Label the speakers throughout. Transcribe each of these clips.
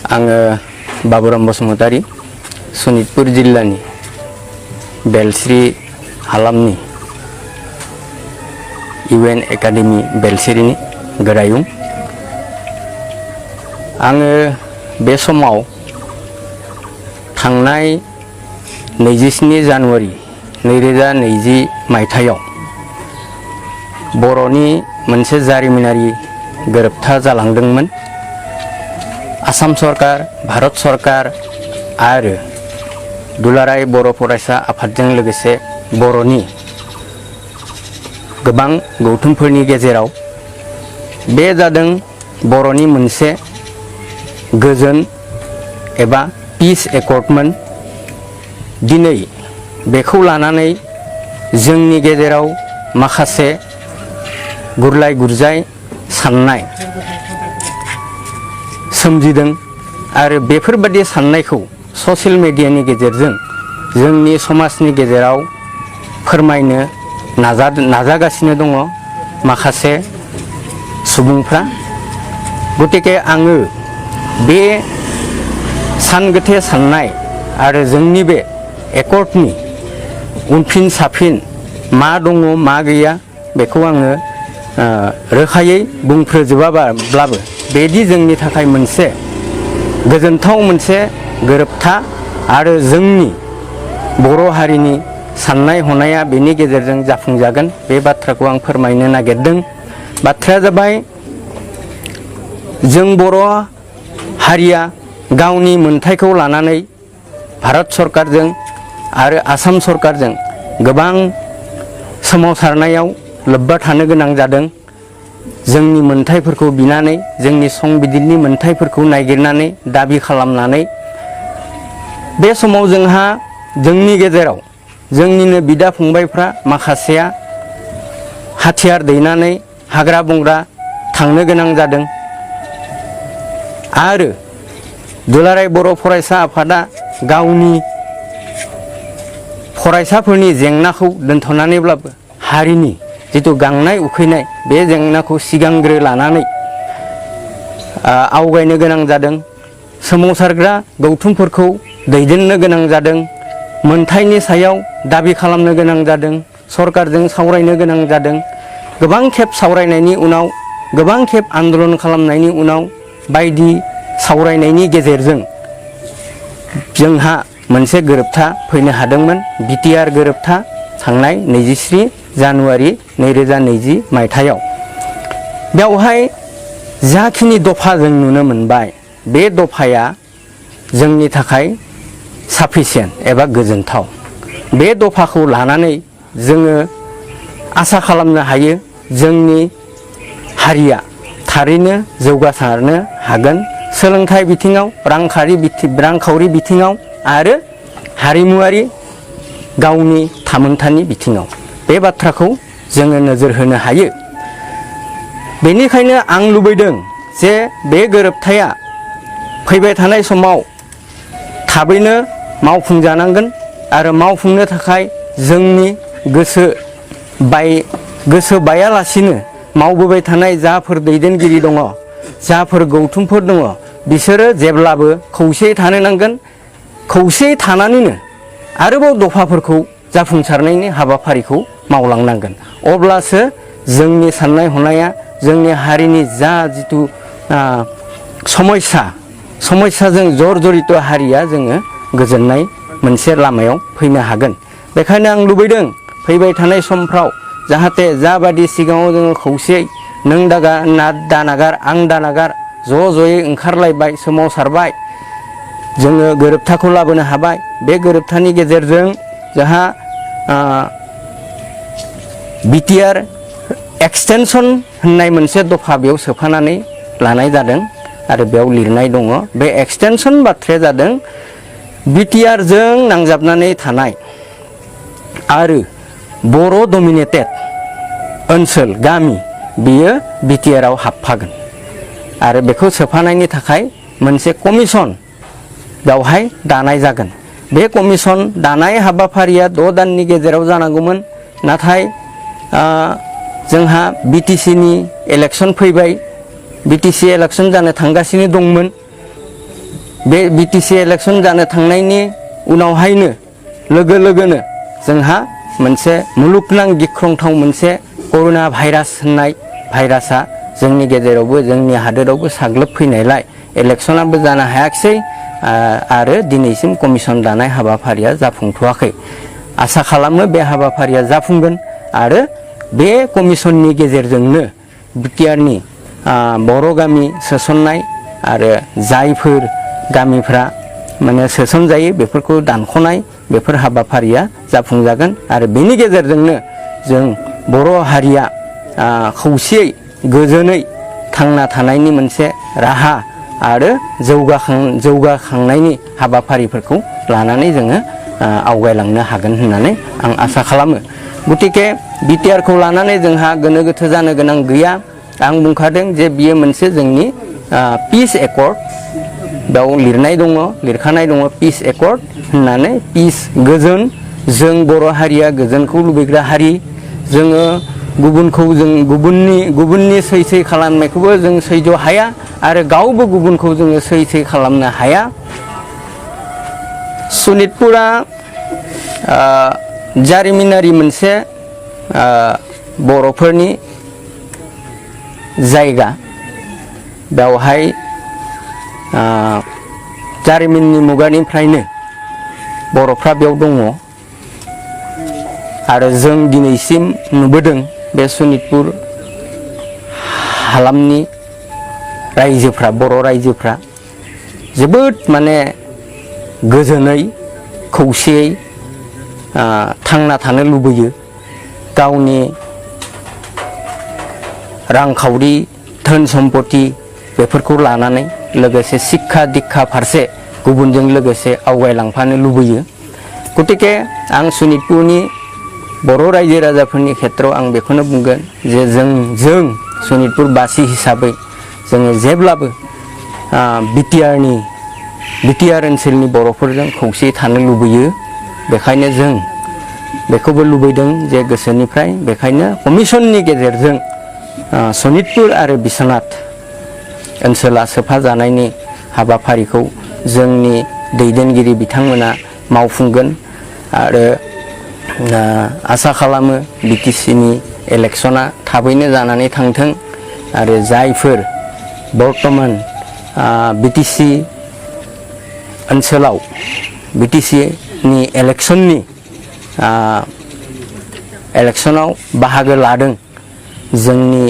Speaker 1: आङो बाबुराम बसुमतारी सनितपुर जिल्लानि बेलस्रि हालामनि इउएन एकाडेमी बेलस्रिनि गोरायुं। आङो बे समाव थांनाय 27 जानुवारि 2020 मायथाइयाव बर'नि मोनसे जारिमिनारि गोरोबथा जालांदोंमोन। आसाम सरकार, भारत सरकार आरो दुलाराय बर' फरायसा आफादजों लोगोसे बर'नि गोबां गौथुमफोरनि गेजेराव बे जादों बर'नि मोनसे गोजोन एबा पीस एकर्डमोन। दिनै बेखौ लानानै जोंनि गेजेराव माखासे गुरलाय गुरजाय साननाय सोमजिदों आरो बेफोरबादि साननायखौ ससियेल मिडियानि गेजेरजों जोंनि समाजनि गेजेराव फोरमायनो नाजागासिनो दङ माखासे सुबुंफ्रा। गतिके आङो बे सानगोथे साननाय आरो जोंनि बे एकर्डनि उनफिन साफिन मा दङ मा गैया बेखौ आङो रोखायै बुंफ्रोजोबाब्लाबो बेदि जोंनि थाखाय मोनसे गोजोनथाव मोनसे गोरोबथा आरो जोंनि बर' हारिनि साननाय हनाया बेनि गेजेरजों जाफुंजागोन बे बाथ्राखौ आं फोरमायनो नागिरदों। बाथ्राया जाबाय जों बर' हारिया गावनि मोनथायखौ लानानै भारत सरकारजों आरो आसाम सरकारजों गोबां सोमावसारनायाव लोब्बा थानो गोनां जादों। जोंनि मोनथायफोरखौ बिनानै जोंनि संबिजिरनि मोनथायफोरखौ नागिरनानै दाबि खालामनानै बे समाव जोंहा जोंनि गेजेराव जोंनिनो बिदा फंबायफ्रा माखासेया हाथियार दैनानै हाग्रा बंग्रा थांनो गोनां जादों आरो दुलाराय बर' फरायसा आफादा गावनि फरायसाफोरनि जेंनाखौ दोनथ'नानैब्लाबो हारिनि जिथु गांनाय उखैनाय बे जेंनाखौ सिगांग्रो लानानै आवगायनो गोनां जादों। सोमावसारग्रा गौथुमफोरखौ दैदेननो गोनां जादों। मोनथायनि सायाव दाबि खालामनो गोनां जादों। सरकारजों सावरायनो गोनां जादों। गोबां खेब सावरायनायनि उनाव गोबां खेब आन्दलन खालामनायनि उनाव बायदि सावरायनायनि गेजेरजों जोंहा मोनसे गोरोबथा फैनो हादोंमोन। बिटिआर गोरोबथा थांनाय 23 जानुवारि 2020 मायथाइयाव। बेवहाय जाखिनि दफा जों नुनो मोनबाय बे दफाया जोंनि थाखाय साफिसियेन्ट एबा गोजोनथाव। बे दफाखौ लानानै जोङो आसा खालामनो हायो जोंनि हारिया थारैनो जौगासारनो हागोन। सोलोंथाइ बिथिङाव, रांखावरि बिथिङाव आरो हारिमुवारि गावनि थामोनथानि बिथिङाव बे बाथ्राखौ जोङो नोजोर होनो हायो। बेनिखायनो आं लुबैदों जे बे गोरोबथाया फैबाय थानाय समाव थाबैनो मावफुंजानांगोन आरो मावफुंनो थाखाय जोंनि गोसो बायालासिनो मावबोबाय थानाय जाफोर दैदेनगिरि दङ, जाफोर गौथुमफोर दङ, बिसोरो जेब्लाबो खौसेयै थानो नांगोन। खौसेयै थानानैनो आरोबाव दफाफोरखौ जाफुंसारनायनि हाबाफारिखौ मावलांनांगोन। अब्लासो जोंनि साननाय हनाया जोंनि हारिनि जा जिथु समस्याजों जर्जरित हारिया जोङो गोजोननाय मोनसे लामायाव फैनो हागोन। बेखायनो आं लुबैदों फैबाय थानाय समफ्राव जाहाथे जाबादि सिगाङाव जोङो खौसेयै नों दानागार आं दानागार ज'यै ओंखारलायबाय सोमावसारबाय जोङो गोरोबथाखौ लाबोनो हाबाय। बे गोरोबथानि गेजेरजों जोंहा बिटिआर एक्सटेनसन होननाय मोनसे दफा बेयाव सोफानानै लानाय जादों आरो बेयाव लिरनाय दङ। बे एक्सटेनसन बाथ्राया जादों बिटिआरजों नांजाबनानै थानाय आरो बर' डमिनेटेड ओनसोल गामि बियो बिटिआरआव हाबफागोन आरो बेखौ सोफानायनि थाखाय मोनसे कमिसन बेवहाय दानाय जागोन। बे कमिसन दानाय हाबाफारिया 6 दाननि गेजेराव जानांगौमोन। नाथाय जोंहा बिटिसिनि इलेक्सन फैबाय। बिटिसि इलेक्सन जानो थांगासिनो दंमोन। बे बिटिसि इलेक्सन जानो थांनायनि उनावहायनो लोगो लोगोनो जोंहा मोनसे मुलुगनां गिख्रंथाव मोनसे कर'ना भाइरास होननाय भाइरासआ जोंनि गेजेरावबो जोंनि हादोरावबो साग्लोबफैनायलाय इलेक्सनाबो जानो हायाखिसै आरो दिनैसिम कमिसन दानाय हाबाफारिया जाफुंथ'वाखै। आसा खालामो बे हाबाफारिया जाफुंगोन आरो बे कमिसननि गेजेरजोंनो बिटिआरनि बर' गामि सोसननाय आरो जायफोर गामिफ्रा माने सोसनजायो बेफोरखौ दानख'नाय बेफोर हाबाफारिया जाफुंजागोन आरो बेनि गेजेरजोंनो जों बर' हारिया खौसेयै गोजोनै थांना थानायनि मोनसे राहा आरो जौगाखांनायनि हाबाफारिफोरखौ लानानै जोङो आवगायलांनो हागोन होननानै आं आसा खालामो। गतिके बिटिआरखौ लानानै जोंहा गोनो गोथो जानो गोनां गैया। आं बुंखादों जे बियो मोनसे जोंनि पिस एकर्ड बेयाव लिरखानाय दङ पिस एकर्ड होननानै पिस गोजोन। जों बर' हारिया गोजोनखौ लुबैग्रा हारि। जोङो गुबुननि सै खालामनायखौबो जों सैज' हाया आरो गावबो गुबुनखौ जोङो सै खालामनो हाया। सनितपुरा जारिमिनारि मोनसे बर'फोरनि जायगा। बेवहाय जारिमिननि मुगानिफ्रायनो बर'फ्रा बेयाव दङ आरो जों दिनैसिम नुबोदों बे सनितपुर हालामनि रायजोफ्रा बर' रायजोफ्रा जोबोद माने गोजोनै खौसेयै थांना थानो लुबैयो। गावनि रांखावरि धोन सम्पति बेफोरखौ लानानै लोगोसे शिक्षा दीक्षा फारसे गुबुनजों लोगोसे आवगायलांफानो लुबैयो। गतिके आं सनितपुरनि बर' रायजो राजाफोरनि खेथ्रआव आं बेखौनो बुंगोन जे जों सनितपुर बासि हिसाबै जोङो जेब्लाबो बिटिआर ओनसोलनि बर'फोरजों खौसेयै थानो लुबैयो। बेखायनो जों बेखौबो लुबैदों जे गोसोनिफ्राय बेखायनो कमिसननि गेजेरजों सनितपुर आरो बिश्वनाथ ओनसोला सोफाजानायनि हाबाफारिखौ जोंनि दैदेनगिरि बिथांमोना मावफुंगोन आरो आसा खालामो बिटिसिनि इलेक्सना थाबैनो जानानै थांथों आरो जायफोर बर्तमान बिटिसि ओनसोलाव बिटिसिनि इलेक्सनाव बाहागो लादों जोंनि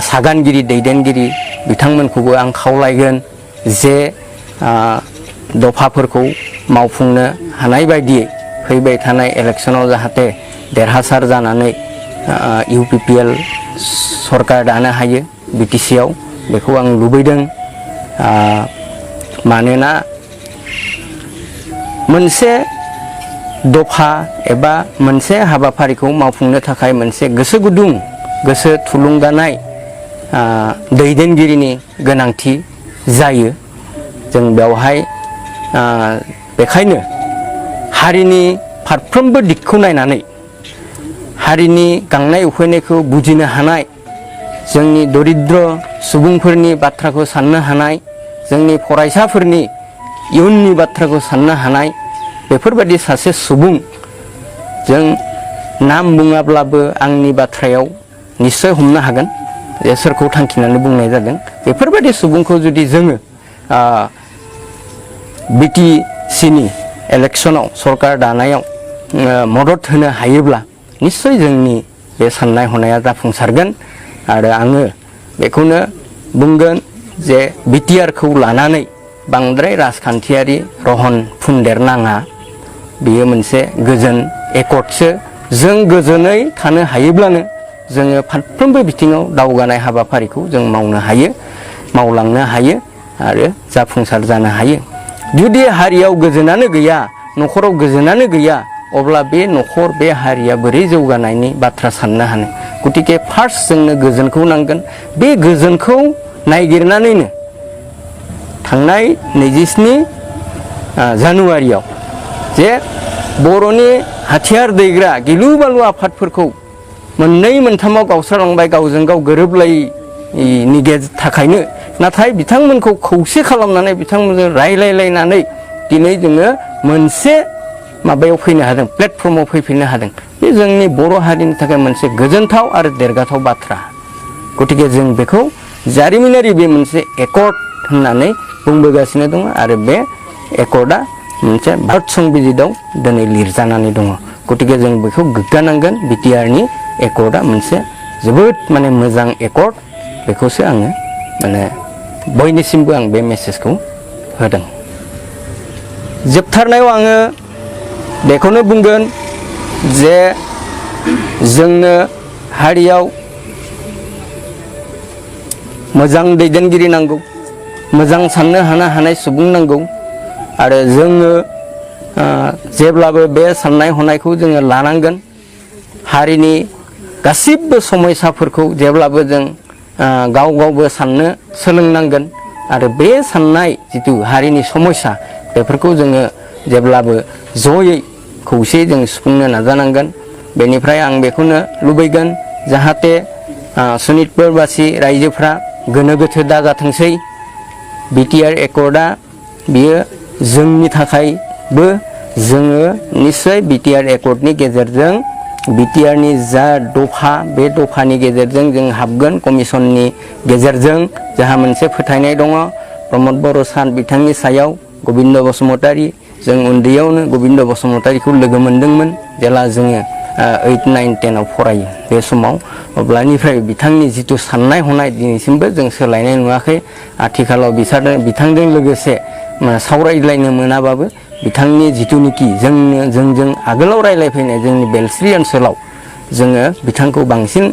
Speaker 1: सागानगिरि दैदेनगिरि बिथांमोनखौबो आं खावलायगोन जे दफाफोरखौ मावफुंनो हानाय बायदियै फैबाय थानाय इलेक्सनाव जाहाथे देरहासार जानानै UPPL सरकार दानो हायो बिटिसिआव बेखौ आं लुबैदों। मानोना मोनसे दफा एबा मोनसे हाबाफारिखौ मावफुंनो थाखाय मोनसे गोसो गुदुं गोसो थुलुंगानाय दैदेनगिरिनि गोनांथि जायो। जों बेवहाय बेखायनो हारिनि फारफ्रोमबो दिगखौ नायनानै हारिनि गांनाय उखैनायखौ बुजिनो हानाय, जोंनि दरिद्र सुबुंफोरनि बाथ्राखौ साननो हानाय, जोंनि फरायसाफोरनि इयुननि बाथ्राखौ साननो हानाय बेफोरबायदि सासे सुबुं जों नाम बुङाब्लाबो आंनि बाथ्रायाव निश्चय हमनो हागोन जे सोरखौ थांखिनानै बुंनाय जादों। बेफोरबायदि सुबुंखौ जुदि जोङो बिटिसिनि इलेक्सनाव सरकार दानायाव मदद होनो हायोब्ला निश्चय जोंनि बे साननाय हनाया जाफुंसारगोन आरो आङो बेखौनो बुंगोन जे बिटिआरखौ लानानै बांद्राय राजखान्थियारि रहन फुनदेरनाङा। बेयो मोनसे गोजोन एकर्डसो। जों गोजोनै थानो हायोब्लानो जोङो फारफ्रोमबो बिथिङाव दावगानाय हाबाफारिखौ जों मावनो हायो, मावलांनो हायो आरो जाफुंसार जानो हायो। जुदि हारियाव गोजोनानो गैया, न'खराव गोजोनानो गैया, अब्ला बे न'खर बे हारिया बोरै जौगानायनि बाथ्रा साननो हानो। गतिके फार्स्ट जोंनो गोजोनखौ नांगोन। बे गोजोनखौ नागिरनानैनो थांनाय 27 जानुवारियाव जे बर'नि हाथियार दैग्रा गिलु बालु आफादफोरखौ मोननै मोनथामाव गावस्रालांबाय गावजों गाव गोरोबलायैनि थाखायनो नाथाय बिथांमोनखौ खौसे खालामनानै बिथांमोनजों रायलायलायनानै दिनै जोङो मोनसे माबायाव फैनो हादों, प्लेटफर्माव फैफिननो हादों। बे जोंनि बर' हारिनि थाखाय मोनसे गोजोनथाव आरो देरगाथाव बाथ्रा। गतिके जों बेखौ जारिमिनारि बे मोनसे एकर्ड होननानै बुंबोगासिनो दङ आरो बे एकर्डआ मोनसे भारत संबिजिताव दिनै लिरजानानै दङ। गतिके जों बेखौ गोग्गानांगोन बिटिआरनि एकर्डआ मोनसे जोबोद माने मोजां एकर्ड। बेखौसो आङो माने बयनिसिमबो आं बे मेसेजखौ होदों। जोबथारनायाव आङो बेखौनो बुंगोन जे जोंनो हारियाव मोजां दैदेनगिरि नांगौ, मोजां साननो हानाय सुबुं नांगौ आरो जोङो जेब्लाबो बे साननाय हनायखौ जोङो लानांगोन। हारिनि गासिबो समयसाफोरखौ जेब्लाबो जों गाव गावबो साननो सोलोंनांगोन आरो बे साननाय जिथु हारिनि समयसा बेफोरखौ जोङो जेब्लाबो जयै खौसेयै जों सुफुंनो नाजानांगोन। बेनिफ्राय आं बेखौनो लुबैगोन जाहाथे सनितपुरबासि रायजोफ्रा गोनो गोथो दाजाथोंसै। बिटिआर एकर्डआ बियो जोंनि थाखायबो जोङो निस्सय बिटिआर एकर्डनि गेजेरजों बिटिआरनि जा दफा बे दफानि गेजेरजों जों हाबगोन। कमिसननि गेजेरजों जोंहा मोनसे फोथायनाय दङ प्रमद बर' सान बिथांनि सायाव गबिन्द बसुमतारी, जों उन्दैयावनो गबिन्द बसुमतारीखौ लोगो मोनदोंमोन जेला जोङो 8, 9, 10आव फरायो बे समाव। अब्लानिफ्राय बिथांनि जिथु साननाय हनाय दिनैसिमबो जों सोलायनाय नुवाखै। आथिखालाव बिथांजों लोगोसे सावरायलायनो मोनाबाबो बिथांनि जिथुनिखि जोंजों आगोलाव रायलायफैनाय जोंनि बेलस्रि ओनसोलाव जोङो बिथांखौ बांसिन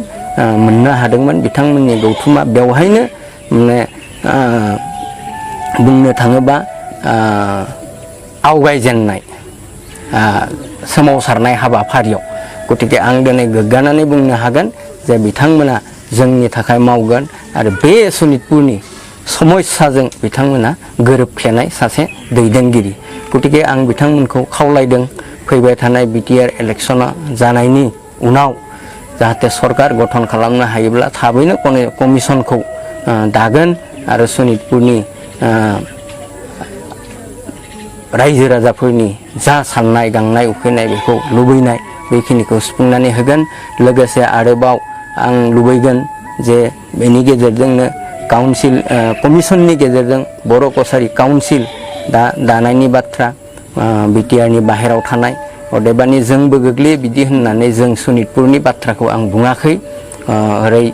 Speaker 1: मोननो हादोंमोन। बिथांमोननि गौथुमा बेवहायनो माने बुंनो थाङोबा आवगायजेननाय सोमावसारनाय हाबाफारियाव। गतिके आं दिनै गोग्गानानै बुंनो हागोन जे बिथांमोना जोंनि थाखाय मावगोन आरो बे सनितपुरनि समयसाजों बिथांमोना गोरोबफ्लेनाय सासे दैदेनगिरि। गतिके आं बिथांमोनखौ खावलायदों फैबाय थानाय बिटिआर इलेक्सना जानायनि उनाव जाहाथे सरकार गठन खालामनो हायोब्ला थाबैनो कमिसनखौ दागोन आरो सनितपुरनि रायजो राजाफोरनि जा साननाय गांनाय उखैनाय बेखौ लुबैनाय बेखिनिखौ सुफुंनानै होगोन। लोगोसे आरोबाव आं लुबैगोन जे बेनि गेजेरजोंनो काउन्सिल कमिसननि गेजेरजों बर' कसारी काउन्सिल दानायनि बाथ्रा बिटिआरनि बाहेराव थानाय अदेबानि जोंबो गोग्लैयो बिदि होननानै जों सनितपुरनि बाथ्राखौ आं बुङाखै। ओरै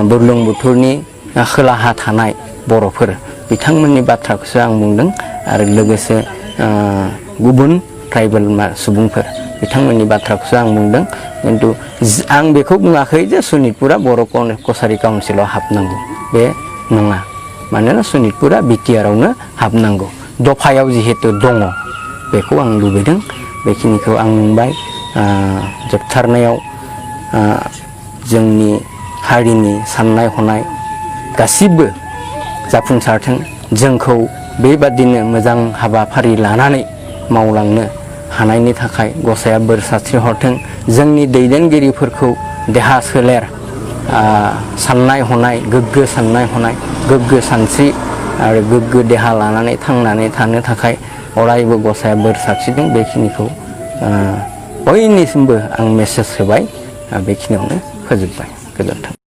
Speaker 1: बुरलुंबुथुरनि खोलाहा थानाय बर'फोर बिथांमोननि बाथ्राखौसो आं बुंदों आरो लोगोसे गुबुन ट्राइबेल सुबुंफोर बिथांमोननि बाथ्राखौसो आं बुंदों। खिन्थु आं बेखौ बुङाखै जे सनितपुरा बर' कसारी काउन्सिलाव हाबनांगौ, बे नङा। मानोना सनितपुरा बिटिआरावनो हाबनांगौ दफायाव जिहेतु दङ बेखौ आं लुबैदों। बेखिनिखौ आं बुंबाय। जोबथारनायाव जोंनि हारिनि साननाय हनाय गासिबो जाफुंसारथों। जोंखौ बेबादिनो मोजां हाबाफारि लानानै मावलांनो हानायनि थाखाय गसाइया बोर सारस्रि हरथों। जोंनि दैदेनगिरिफोरखौ देहा सोलेर साननाय हनाय गोग्गो साननाय हनाय गोग्गो सानस्रि आरो गोग्गो देहा लानानै थांनानै थानो थाखाय अरायबो गसाइया बोर सारस्रिदों। बेखिनिखौ बयनिसिमबो आं मेसेज होबाय। बेखिनियावनो फोजोबबाय। गोजोन्थों।